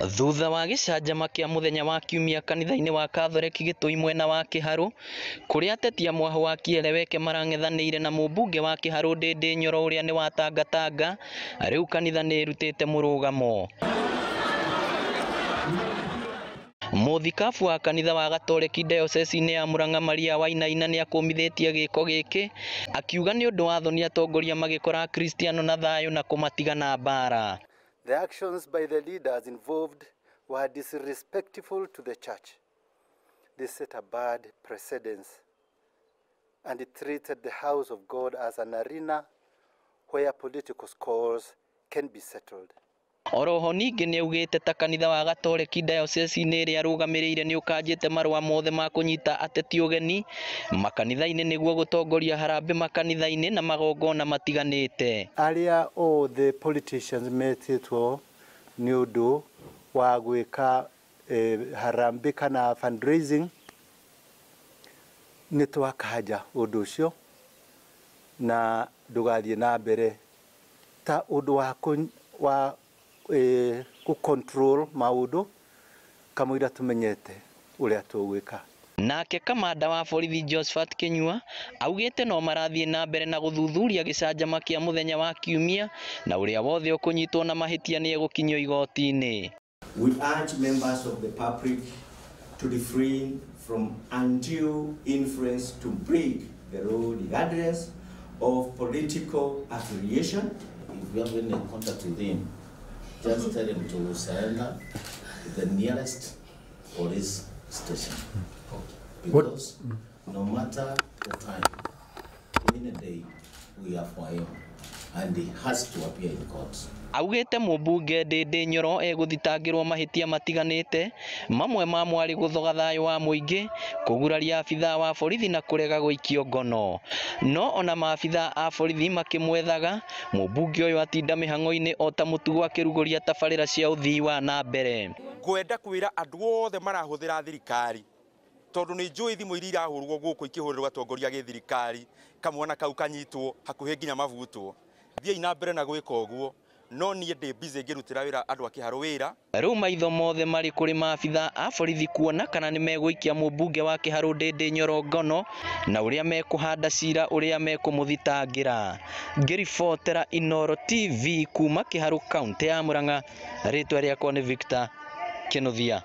Thutha wa gĩcanjama kĩa mũthenya wa kiumia kanitha-inĩ wa Katholeki Gĩtũi mwena wa Kĩharũ, kũrĩa ateti a mwahũ wa Kieleweke marang'ethanĩire na mũmbunge wa Kĩharũ Ndĩndĩ Nyoro ũrĩa nĩ wa Tangatanga, rĩu kanitha nĩ ĩrutĩte mũrũgamo. Mũthikabu wa kanitha wa Gatoreki dayocese-inĩ ya Murang'a Maria Wainaina nĩakũmithĩtie gĩko gĩkĩ, akiuga nĩ ũndũ wa thoni atongoria magĩkora Akristiano na thayũ na kũmatiga na mbara. The actions by the leaders involved were disrespectful to the church. They set a bad precedence and it treated the house of God as an arena where political scores can be settled. Oroho ningĩ nĩaugĩte ta kanitha wa Gatoreki dayocese-inĩ ĩrĩa arũgamĩrĩire nĩũkanjĩte marũa mothe ma kũnyita ateti ũgeni makanitha-inĩ nĩguo gũtongoria harambĩ makanitha-inĩ na magongona matiganĩte. Arĩa othe politicians metĩtwo nĩ ũndũ wa gwĩka harambĩ kana fundraising, nĩ twakanja ũndũ ũcio na ndũgathiĩ na mbere ta ũndũ wa kũ control maũndũ kamũira tumenyete ũrĩa tũgwĩka. Nake kamanda wa borithi Josephat Kinyua augĩte no marathiĩ na mbere na gũthuthuria gĩcanjama kĩa mũthenya wa kiumia na ũrĩa wothe ũkũnyitwo na mahĩtia nĩ egũkinyio igoti-inĩ. We urge members of the public to refrain from undue influence to break the law regardless of political affiliation. If you have any contact with him, just tell him to surrender to the nearest police station. Because no matter the time, in a day, we are for him and he has to appear in court. Augĩte mũmbunge Ndĩndĩ Nyoro egũthitangĩrwo mahĩtia matiganĩte, mamwe mamo arĩ gũthoga thayũ wa mũingĩ, kũguraria abithaa wa borithi na kũrega gũikio ngono. No ona maabithaa a borithi makĩmwethaga, mũmbunge ũyũ atinda mĩhang'o-inĩ o ta mũtugo akĩrugũria tabarĩra cia ũthii wa na mbere. Ngwenda kwĩra andũ othe marahũthĩra thirikari, tondũ nĩ njũĩ thimũ iria irahũrwo gũkũ ikĩhũrĩrwo atongoria gĩthirikari, kamwana kau kanyitwo hakuhĩ nginya mabutwo. Thiĩi na mbere na gwĩka ũguo, no niĩ ndĩ busy ngĩrutĩra wĩra andũ a Kĩharũ wĩra. Rĩu maitho mothe marĩ kũrĩ maabithaa a borithi kuona kana nĩ megũikia mũmbunge wa Kĩharũ Ndĩndĩ Nyoro ngono na ũrĩa mekũhanda cira ũrĩa mekũmũthitangĩra. Ngĩribotera Inooro TV kuma Kĩharũ kaunti ya Murang'a, rĩtwa rĩakwa nĩ Victor Kĩnuthia.